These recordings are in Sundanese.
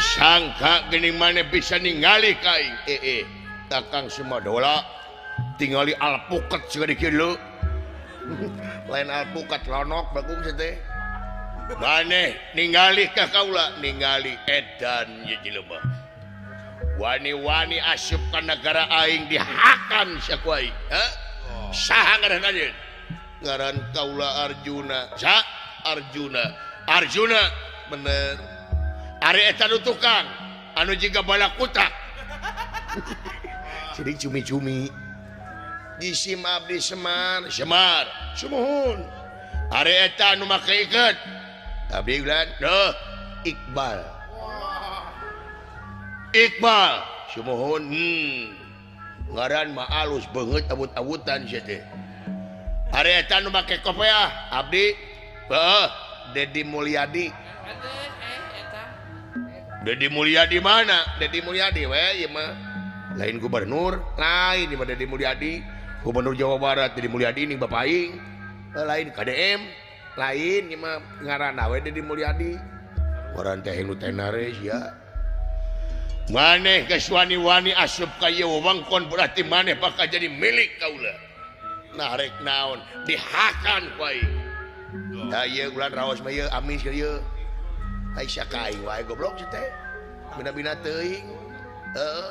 Disangka geuning maneh bisa ningali ka aing. Kakang Sumadola tingali alpukat siga dikieu. Lain alpukat lonok bagong teh. Maneh ningali ka kaula ningali edan ieu jelema. Wani-wani asup ka nagara aing dihakan sia ku aing. Hah? Saha ngaran anjeun? Ngaran kaula Arjuna. Sa Arjuna. Arjuna bener. Ari eta nu tukang anu jiga balakutak. Jadi cumi-cumi. Jisim abdi Semar, Semar, sumuhun. Ari eta anu make iket. Abdi ulan, duh, Iqbal. Iqbal, sumuhun. Ngaran mah alus beungeut awut-awutan sia teh. Ari eta nu make kopeah, abdi, heuh, Dedi Mulyadi. Dedi Mulyadi mana? Dedi Mulyadi we ieu mah. Lain gubernur, lain ieu mah Dedi Mulyadi. Gubernur Jawa Barat Dedi Mulyadi ning bapak aing. Lain KDM, lain ieu mah ngaranna we Dedi Mulyadi. Ngaran teh nu tenare sia. Maneh geus wani-wani asup ka ieu wewengkon berarti maneh bakal jadi milik kaula. Nah rek naon dihakan ku aing. Tah ieu ulan raos mah ieu amis ieu. Ai sia ka aing wae goblok sia teh. Bina-bina teuing. Heeh.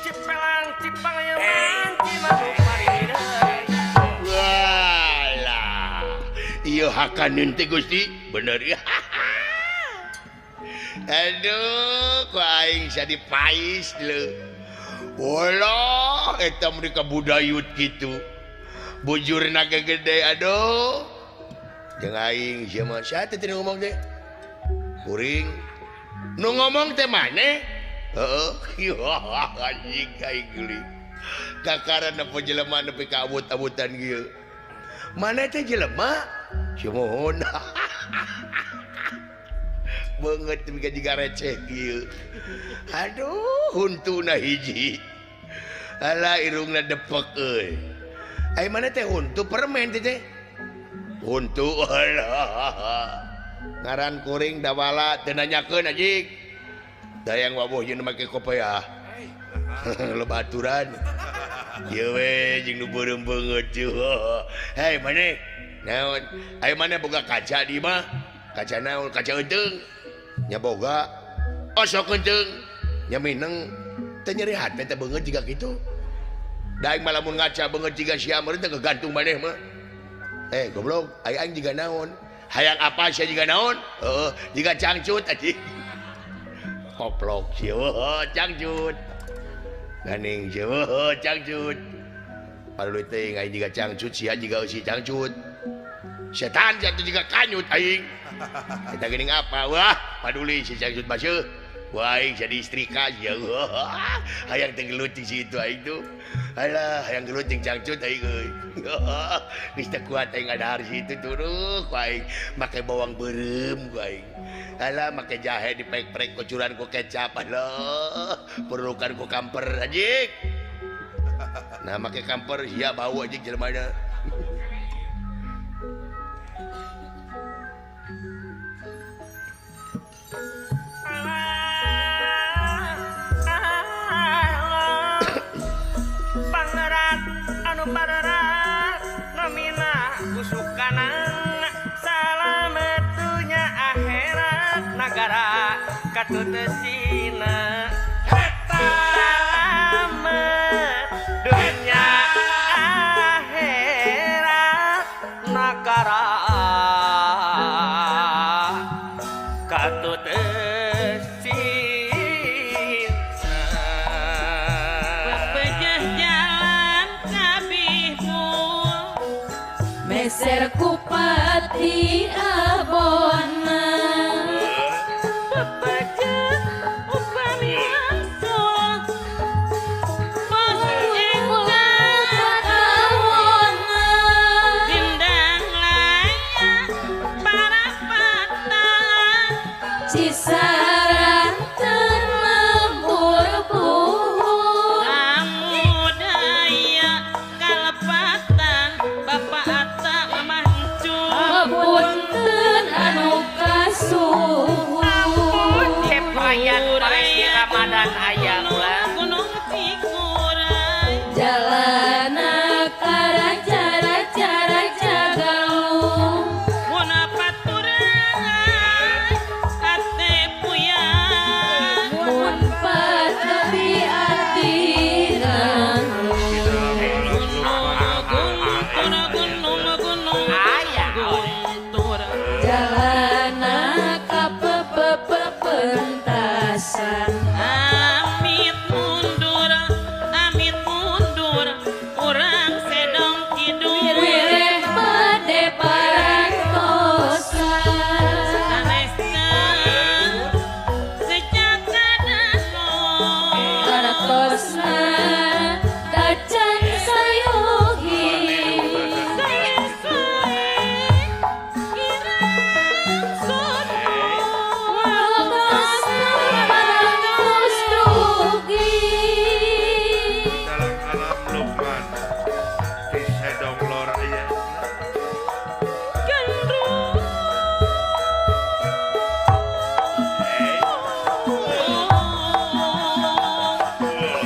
Cipelang cipang yang walah. Ieu hakaneun teh Gusti, bener ya. Aduh, ku aing jadi pais leuh. Walah, eta mereka budayut kitu. Bujurna gede aduh. Jeung aing sia mah sia teh nu ngomong teh. Kuring. Nu ngomong teh maneh? Heeh. Anjing aing geuling. Kakarana jelema nepi ka abut-abutan kieu. Maneh teh jelema? Sumuhun. Banget tapi juga receh kieu. Aduh, huntuna hiji. Alah irungna depek euy. Ai mana teh huntu permen teh teh? Huntu alah. Ngaran kuring dawala teu nanyakeun anjing. Dayang wabuh jeung make kopeah. Loba aturan. Ieu we jeung nu beureum beungeut. Hei maneh, naon? Ai maneh boga kaca di imah? Kaca naon? Kaca euteung. Nya boga. Osok euteung. Nya mineng. Teu nyeri hate teh beungeut jiga kitu. Da aing mah lamun ngaca beungeut jiga sia meureun teh kegantung maneh mah. Eh goblok, ai aing jiga naon? Hayang apa sia jiga naon? Heeh, jiga cangcut anjing. Koplok sia, cangcut. Ganing sia, cangcut. Padahal teh aing jiga cangcut sia jiga eusi cangcut. Setan jatuh jiga kanyut aing. Kita geuning apa? Wah, paduli si cangcut baseuh. Wah, aing jadi istrika sia. Hayang teh gelut di situ aing tuh. Alah, hayang gelut jeung cangcut aing euy. Geus teu kuat aing ngadahar situ turuh ku aing. Make bawang beureum ku aing. Alah, make jahe dipek-prek kucuran ku kecap. Alah, perlukan ku kamper anjing. Nah, make kamper sia bau anjing jelemana. Pangeran anu parerat nomina kusukanan salametunya akhirat nagara katutesina salamet dunya akhirat nagara katutesina. Meser kupati abona pepejah upami angsul dindang layak parapatan Cisaranten lembur puhun lamun Paris di Ramadan aya ulah. Jalana karaca-raca-raca galuh. Mun tepi atina. Aya. Jalana ka pepentasan. Amit mundur, urang sedong kidul. Wireh made parantosan. Sanesna sejak kadano. Kartosna tacan sayogi. Sae-sae kirang sono. Waktosna parantos dugi. Dalam alam Lukman di Sedong Lor aya. Gendrung.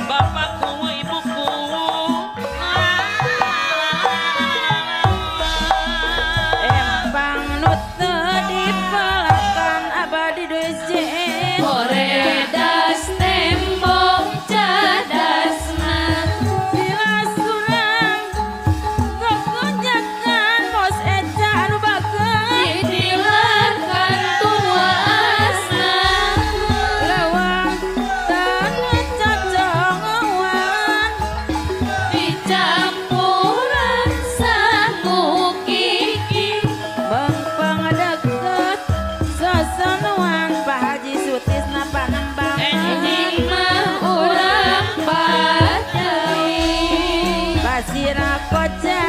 Bapakku, ibuku. Empang nu teu dipelakan abadi deui. Koredas tembok cadasna. Bila surang gogonjakan mos eca anu bageut. Ditilarkan tuasna. Lewang tanu cocongoan. Dicampuran sangu kiki. Bengpeng deket sosonuan Pak Haji Sutisna panembang. Anjing mah urang patei. Pasira koca